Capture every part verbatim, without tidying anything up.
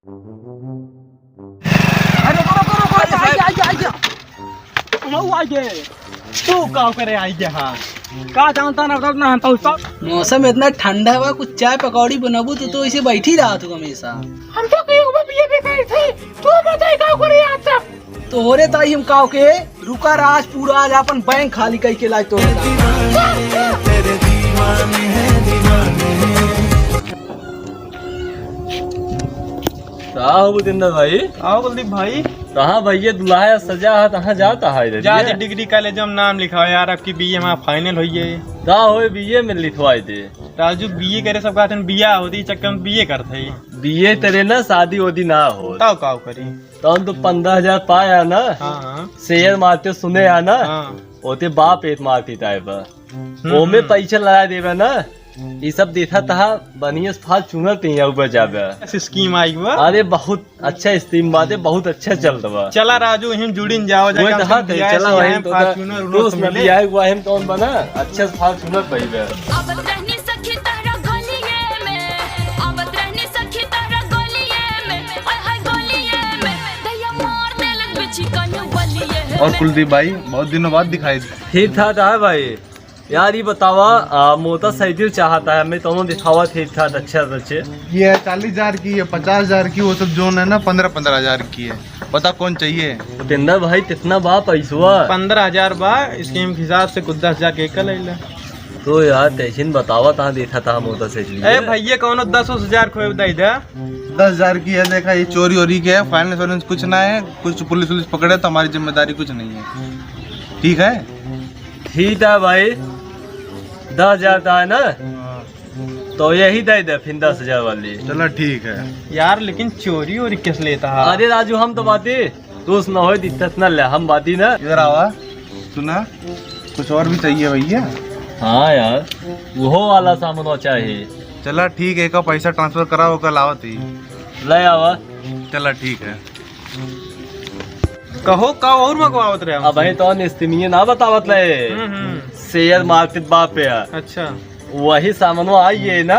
अरे, रुको, रुको, रुको, आइए, आइए, आइए, आइए। हम आइए। तू का करे आइए, हाँ? का जानता ना, बता ना, हम तो सब मौसम इतना ठंडा बा, कुछ चाय पकौड़ी बनाबू तो, तो ऐसे बैठी रहा तू हमेशा। हम तो कहीं ऊपर बीए पे गए थे, तू बताए का करे आज तक? तोहरे ताई हम काव के, रुका राज, पूरा आज अपन बैंक खाली कई के लाए तोहरे ताई। का हो भूपेंद्र भाई? का हो कुलदीप भाई? कहाँ भैया दुल्हा सजा है, कहाँ जाता है इधर जा ये? जी, डिग्री कॉलेज में नाम लिखाओ यार, अब की बीए हमारा फाइनल होई है। का होए बीए में लिखवाई दे? राजू बीए करे सब कहते हैं, बिया होती चक्कर में बीए करते हैं। बीए तेरे ना शादी वादी ना हो। ताऊ काव करी? तो हम तो पन्द्रह हजार पाया ना, हाँ, हाँ। शेयर मारते सुने है ना, हाँ। ओते बाप एक मारती टाइप है। हम्म, ओमे हम्म। पैसा लगा देवे ना, ये सब देखा तहा बनियस फाल चुनर ते यहाँ ऊपर जावे। ऐसी स्कीम आई बा? अरे बहुत अच्छा स्कीम बात है, बहुत अच्छा चल रहा। चला राजू, हम जुड़िन जाओ, वही जाके तो हमसे हाथ है, बियाह चला से वही हम तो फॉर्च्यूनर उनर दोस्त से में मिले। बियाह हुआ हम तो बना, अच्छा से फॉर्च्यूनर पाइबे। आवत रहनी सखी तहरा गलिये में, आवत रहनी सखी तहरा गलिये में, ओए हाय गलिये में, दैया मार देलक बिछी कन्हू बलिये में। और कुलदीप भाई, बहुत दिनों बाद दिखाई दे। ठीक ठाक है भाई। यार, ये बतावा, आ, मोटरसाइकिल चाहता है, मैं दोनों दिखावा ठीक ठाक, अच्छा से अच्छे। ये है चालीस हजार की, ये पचास हजार की, वो सब जोन है ना, पन्द्रह, पन्द्रह हजार की है। बता कौन चाहिए? भूपेंद्र भाई, कितना बा पैसवा? पन्द्रह हजार बा, स्कीम के हिसाब से कुछ दस हजार के कर ले। तो यार, तैसे न बतावा, तहाँ देखा था मोटरसाइकिल। ए भैया, कौनो दस उस हजार खोए दे दे। दस हजार की है, देखा, ये चोरी वोरी के है, फाइनेंस वाइनेंस कुछ ना है, कुछ पुलिस वुलिस पकड़े तो हमारी जिम्मेदारी कुछ नहीं है, ठीक है? ठीक है भाई, दस हजार का है ना, हाँ। तो यही दे दे फिर दस हजार वाली। चलो ठीक है। यार लेकिन चोरी वोरी किस लेता है? अरे राजू, हम तो बाती, तू उसमें हो दिक्कत ना ले, हम बाती ना। इधर आवा, सुना, कुछ और भी चाहिए भैया? हाँ यार, वो वाला सामान चाहिए। चला ठीक है, का पैसा ट्रांसफर कराओ, कल आवत ही। ले आवा। चला ठीक है। कहो, का और मंगवावत रहे हम? अब भाई तो निस्तिमिये ना बतावत रहे। हम्म, हम्म। शेयर मार्केट बाप यार। अच्छा। वही सामानो आई है ना।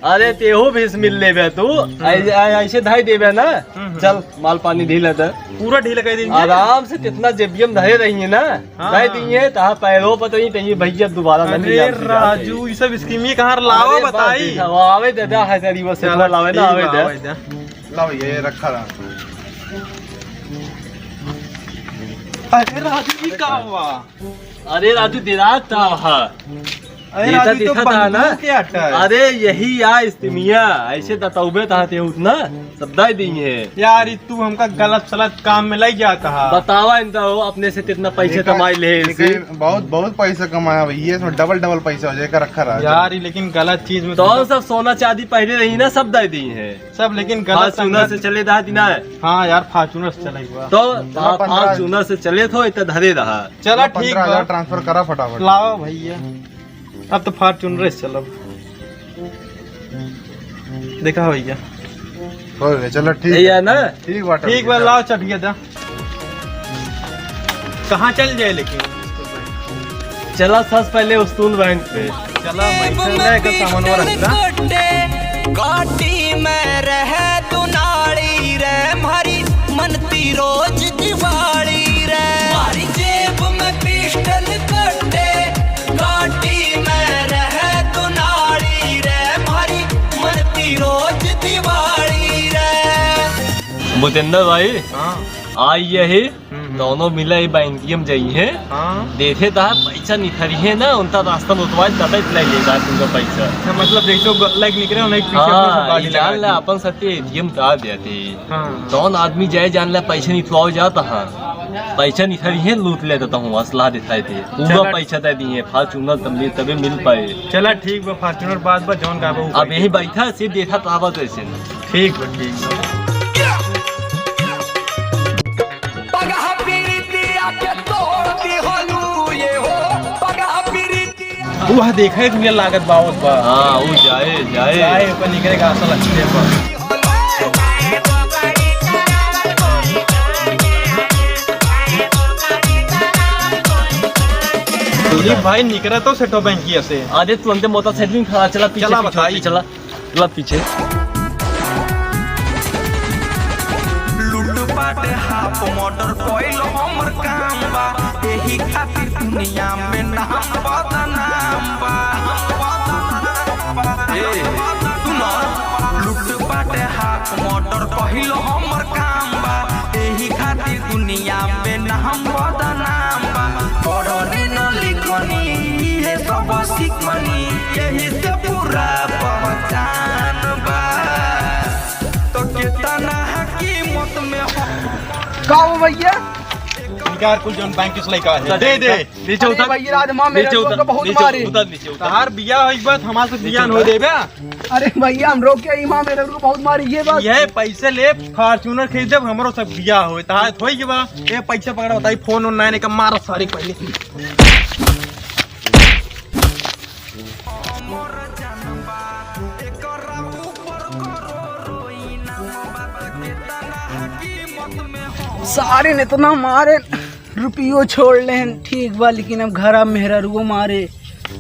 अरे तेहू भी मिल लेबे तू। हम्म। ऐ-, ऐ-, ऐसे धाई देबे ना। हम्म, हम्म। चल माल पानी ढीला दे। पूरा ढीला कर देंगे। आराम से जितना जेबियम धरे रही है ना, हाँ। दे दी है, तहाँ पैरों पर तो ही कहीं भैया दोबारा ना अरे मिल जाए। राजू, ये सब स्कीम ये कहाँ लावा अरे बताई? बाप रे, आवे दे, दे, है तेरी बस चलो, इतना लावे ना, ठीक आवे बा, दे। आवे दे। लाओ, ये रखा रहा। अरे राजू, ये का हुआ? अरे राजू, दिराज था वहाँ। अरे ये राजू, तो देखा था ना? बंदूक के अट्टा है। अरे यही या इस्तिमिया, ऐसे दतौबे था ते उतना, सब दाई दी है। यार, ये तू हमका गलत सलत काम में लग जाता है। बतावा इनका हो, अपने से कितना पैसे देखा, कमाई ले देखा, इसी। बहुत, बहुत पैसा कमाया भैया, इसमें डबल, डबल पैसा हो जाएगा, रखा रहा। यार, ये लेकिन गलत चीज में तो तुम सब सोना चांदी पहने रही ना, सब दाई दी है। सब लेकिन गलत फॉर्च्यूनर संगत से चले दा दिना है। हाँ यार, फॉर्च्यूनर से चले हुआ। तो चलो, हाँ, पन्द्रह फॉर्च्यूनर से चले तो इतना धरे रहा। चला, चलो, ठीक बा। पन्द्रह हजार ट्रांसफर करा फटाफट। लाओ भैया, अब तो फॉर्च्यूनर से चलब। देखा भैया। हो गया, चलो, ठीक यही है। है ना? ठीक बात है ठीक भैया, बा, चलो। लाओ चढ़िया जा। कहाँ चल जाए लेकिन? चला सस पहले उस्तुल बैंक पे। चला, जेब बैठे में ले के सामान वो पिस्टल रखता। कट्टे, गाड़ी में रहे दुनाली रे, मारी मनती रोज दिवाली रे। मारी जेब में पिस्टल कट्टे, गाड़ी में रहे दुनाली रे, मारी मनती रोज दिवाली रे। भूपेंद्र भाई, हाँ। आई यही हम्म, हम्म। दोनों मिला ही बैंकियम जाई है। हाँ। देखे ता पैसा निखरी है ना, उनका रास्ता में उतवार जाता इतना ही लेता है तुमका पैसा। अच्छा, मतलब जैसे वो ग-, लाइक निकले, उन्हें पीछे हाँ, अपने से गाड़ी ये जान लगा ले, दी। अपन सत्य एटीएम का देते। हाँ। जौन आदमी जाए जान ले पैसा निकलवाओ जाता है। पैसा निखरी है, लूट लेता हूँ, असला दिखाई थे। पूरा चला। पैसा दे दिए, फॉर्च्यूनर तब मिल, तबे मिल पाए। चला ठीक बा, फॉर्च्यूनर बाद बा, जौन का बा, वो अब बैठे। यही बैठा, सिर्फ देखा तो आवा तो ऐसे। ठीक बा, ठीक बा। पगहा पीरितिया के तोड़ दिहलू ये हो, पगहा पीरितिया। वह देखा है, तुझे लागत बावत बा। हाँ, वो जाए, जाए। जाए, ऊपर निकलेगा असल अच्छे पर। दिलीप भाई, निकला तो सेठो बैंक की ऐसे। अरे, तू अंदर मोटरसाइकिल में खड़ा, चला पीछे, चला पीछे, बताई। पीछे चला। ला पीछे। आप मर्डर कइल हमर काम बा, एही खातिर दुनिया में नाम बदनाम बा। ए, सुनो, लूट बाटे हाथ मर्डर कइल हमर काम बा, एही खातिर दुनिया में नाम बदनाम बा। पढ़नी न लिखनी, इहे सब सीखनी, एही से पूरा पहचान बा। तो कितना कीमत में हो। का हो भैया? इनकार कुल जौन बैंक से लइका है, दे दे। नीचे अरे उतर। भैया, आज माँ मेरे नीचे लोग उतर, को बहुत नीचे मारे। उतर, नीचे उतर। तहार बियाह होई बात हमार से बियाह नीचे न हो उतर। देबे। अरे भैया, हम लोग के ई माँ मेरे को बहुत मारी, ये बात। ये पैसे ले, Fortuner खरीदे, हमरो सब बियाह होई। तहार होई के बा, ये पैसे पकड़ा बताई, फोन उन नाय का मारो सारी पहले। सारे ने इतना मारे, रुपयो छोड़ लेहन, ठीक बा, लेकिन अब घरा मेहरारुओ मारे।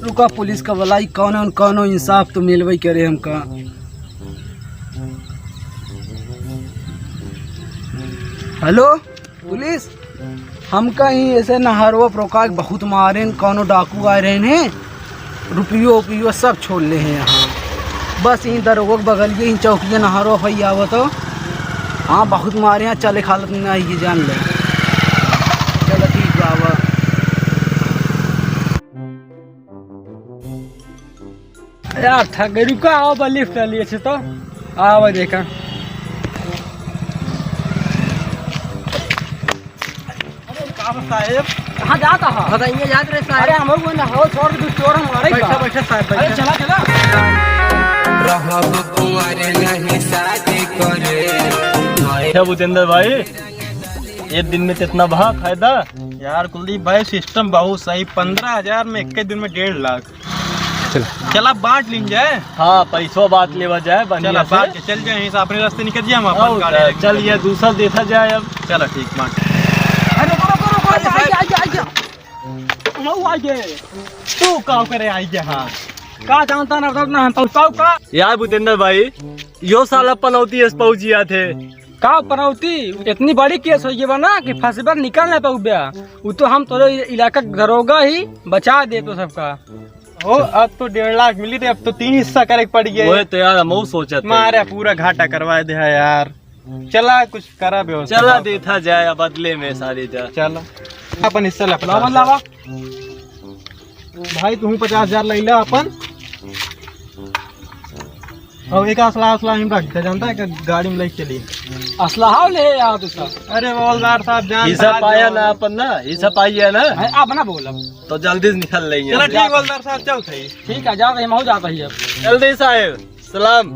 रुका, पुलिस का बुलाई, कौनो न कौनो इंसाफ तो मिलबे करे हमका। हेलो पुलिस, हमका ही ऐसे नहरवा पर रोका के बहुत मारेन, कौनो डाकू आए रहेन हैं, रुपयो उपियो सब छोड़ ले हैं यहाँ। बस यहीं दरोगा के बगलिए ही चौकिया नहरवा भई आवत हो। हाँ, बहुत मारे हैं, चले के हालत में नहीं है, जान ले। चलो ठीक बा, आवा। यार, थक गई, रुका, आओ, बा, लिफ्ट ले लिए, अच्छे तो। आओ, बा, देखा। अरे, का बा, साहेब? कहाँ जाता है? बताइए, याद रहे, साहेब। अरे, हम लोग ना हो, छोड़ दे, चोर हम मारे बैठा, का? बैठा, साहेब, अरे, बैठा। चला, चला। रहब कुंवारे नहीं शादी करे। अच्छा, भूपेंद्र भाई, एक दिन में कितना भा फायदा? यार, कुलदीप भाई, सिस्टम बहुत सही, पन्द्रह हजार में एक दिन में डेढ़ लाख। चला। चला, बांट लीन जाए। हाँ, पैसो बांट लेवा जाए, बढ़िया चला, से। बांट के चल जाए, यहीं से अपने रास्ते निकल जाए, हम अपन और गाड़ी क्या, लेके चल, निकल ये जाए। दूसरा देखा जाए अब। चला, ठीक, बांट। अरे, रुको, रुको, रुको, आइए, आइए, आइए, आइए। मऊ आइए। तू का करे आइए, हाँ। का जानता ना, ना हम पहुँचाऊ का? यार भूपेंद्र भाई, यो साला पनौती एस पहुँचिया थे। का पनौती? इतनी बड़ी केस हो गई बा ना कि फंसबर निकल ना पाऊ बे। वो तो हम तोरे इलाका के दरोगा ही बचा दे तो सबका। ओ, अब तो डेढ़ लाख मिली थे, अब तो तीन हिस्सा करे के पड़ गए। ओए तो यार, हमहू सोचत मारे हई। पूरा घाटा करवा दे है यार। चला, कुछ करा व्यवस्था। चला, देथा जाए बदले में सारी जा। चला, अपन हिस्सा ले, अपन लावा, लावा। भाई, तू पचास हजार ले ला अपन। और एक असला, असला हम रख दे, जानता है कि गाड़ी में लेके चली। असला हाव ले आओ तू सब। अरे, हवलदार साहब, जानता हिस्सा है पाया जो ना अपन ना, हिस्सा पाइए ना। है, आप ना बोलब। तो जल्दी से निकल लेंगे। चलो, ठीक, हवलदार साहब, चल सही। ठीक है, जाओ, हम हो जाता ही अब। जल्दी साहेब, सलाम।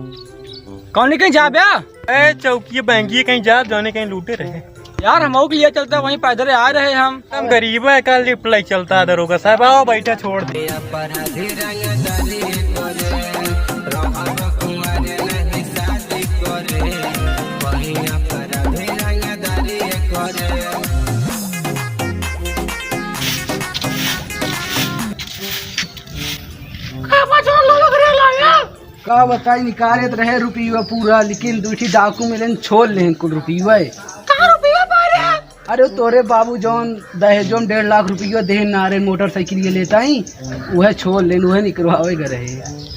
कौन कहीं जाबे? ए, चौकी बहंगी कहीं जाब, जाने कहीं लूटे रहे। यार, हम के लिए चलता, वहीं पैदल आ रहे हम। हम गरीब है, का लिफ्ट लाई चलता है दरोगा साहब। आओ, बैठा, छोड़ दे। अपराधी रंगदारी करे, रहब कुंवारे नहीं शादी करे, वहीं अपराधी रंगदारी करे। का बचन लोग रे लाया? का बताई, निकालत रहे रुपया पूरा, लेकिन दू ठी डाकू मिलेन, छोड़ लेन कुल रुपया। का रुपया मारे? अरे, तोरे बाबू जौन दहेजो में डेढ़ लाख रुपया देहन नारे, मोटरसाइकिल ये लेता ही, उहे छोड़ लेन, उहे निकलवावे के रहे।